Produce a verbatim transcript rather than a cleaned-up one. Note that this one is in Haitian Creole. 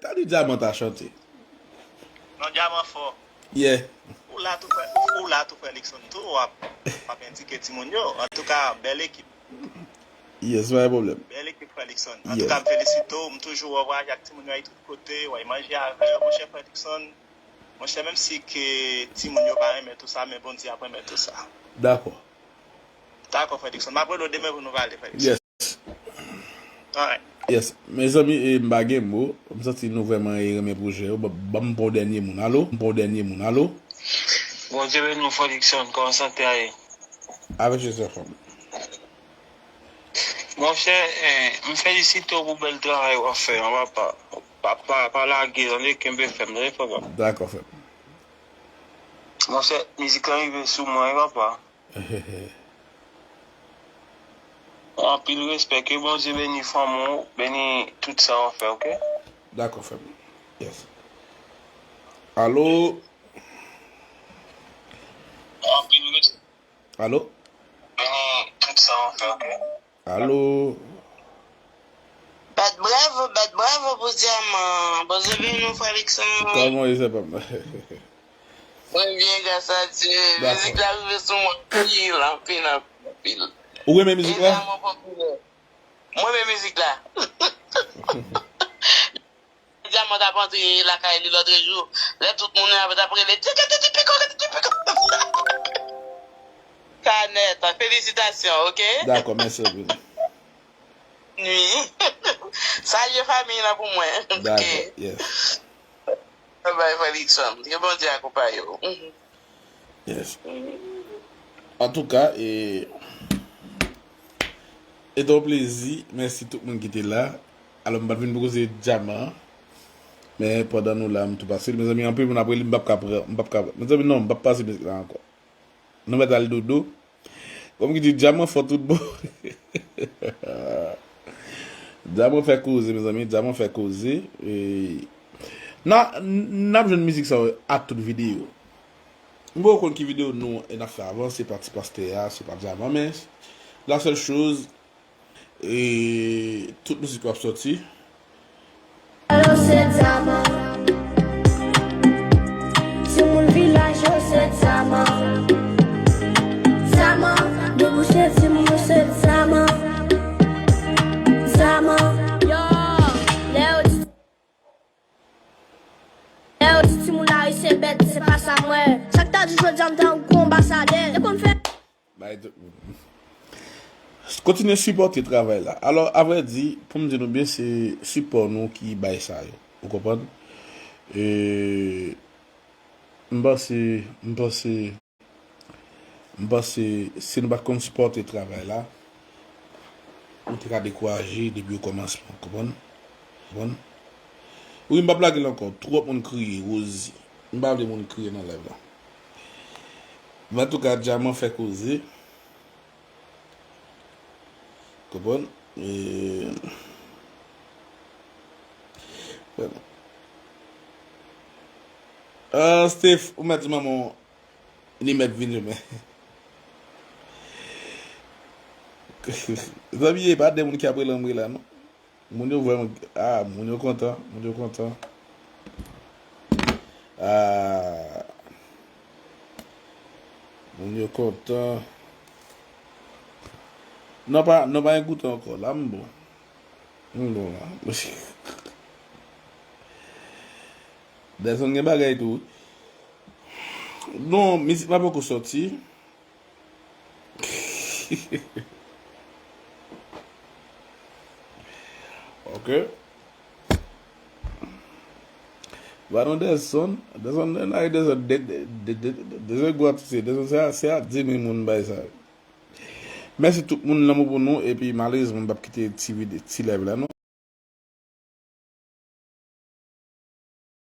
Ta di Djaman ta chante. Non, Djaman fò. Yeah. Ou la tou frè, ou la tou frè Luckson tou, w ap, w ap endike timoun yo. Antouka, bèl ekip. Yes, pa gen pwoblèm. Bèl ekip frè Luckson. Antouka, m felisite w, m toujou wè w vwayaje ak timoun yo tout kote, w al manje avè yo, monchè frè Luckson. Monchè, menm si ke timoun yo pa renmen tou sa, men Bondye ap renmen tou sa. Dakò. Dakò, frè Luckson. M ap rele w demen pou nou pale, frè Luckson. Yes. Alright. Yes. Mezanmi, e, m pa gen mo. M santi nou vrèman e renmen pwojè yo. Ban, ban m pran yon dènye moun. Alo? M pran yon dènye moun. Alo? Bondye beni w, frè Luckson. Kòman sante a ye? Avèk Jezi anfòm. Monchè, eh, m felisite w pou bèl travay w ap fè an, papa. Pa, pa, pa lage, tande, kenbe fèm, tande, papa. Dakò, frè m. Monchè, mizik lan rive sou mwen, wi, papa. Anpil respè. Ke Bondye beni fanmi w, beni tout sa w ap fè, oke? Dakò, frè m. Yes. Alo? Anpil respè. Alo? Beni tout sa w ap fè, oke? Alo? Bat bravo, bat bravo pou Dyaman. Bondye beni w, frè Luckson. Kòman w ye, sè pa m? Mwen byen, gras a Dye. Dakò. Mizik la rive sou mwen anpil, anpil, anpil, anpil. Ou renmen mizik la? Dyaman popilè. Mwen renmen mizik la. Dyaman t ap antre lakay li lòtrejou. Lè tout moun ap, t ap rele, "Tiki, tiki, piko, tiki, piko." Kanèt, felisitasyon, oke? Dakò, mèsi anpil. Wi. Salye fanmi lan pou mwen. Dakò, yes. Bye bye, frè Luckson. Ke Bondye akonpaye w. Mhm. Yes. Antouka, e, e te yon plezi. Mèsi tout moun ki te la. Alò, m pa t vin pou koze Dyaman. Men pandan nou la, m tou pase l. Mezanmi, anpil moun ap rele m, m p ap ka pran, m p ap ka pran. Mezanmi, non, m p ap pase mizik la ankò. Nou mèt al dodo. Kòm ki di, Dyaman fò tout bon. Dyaman fè koze, mezanmi. Dyaman fè koze. E, n a, n ap jwenn mizik sa yo a tout videyo. M poko konn ki videyo nou, e n ap fè avan, se pa ti pastè a, se pa Dyaman, men la sèl choz, e tout mizik yo ap sòti. Yo se Dyaman. Timoun vilaj yo se Dyaman. Dyaman, debouche timoun yo se Dyaman. Dyaman. Yo, lè yo di, lè yo di timoun lari se bèt, se pa sa m wè. Sa k ta di jodi a m ta yon gwo anbasadè. Yo konn fè. Bay tout moun. Kontinye sipòte travay la. Alò, avrèdi, pou m di nou byen, se sipò nou ki bay sa yo. Ou konprann? E, m panse, m panse, m panse, si nou pa t konn sipòte travay la, ou te ka dekouraje depi okòmansman. Konprann? Konprann? Wi, m p ap lage l ankò. Twòp moun kriye, Rosie. M pa vle moun kriye nan live la. Men antouka, Dyaman fè koze. Konprann? E, ah, Steph, ou mèt di manman w, li mèt vini, men. Zanmi, e pa de moun ki ap rele anmwe la, non. Moun yo vrèman, ah, moun yo kontan, moun yo kontan. Ah. Moun yo kontan. Non pa, non pa gen goute ankò. La m bon. M bon la. Dèzòn gen bagay tou. Non, mizik la poko sòti. Ok. Ba nou Dèzòn. Dèzòn, nan e Dèzòn, Dèzòn gwo atis, Dèzòn se a, se a di mil moun bay sa. Mèsi tout moun, lanmou pou nou, epi malerezman m p ap kite ti vide, ti live la non.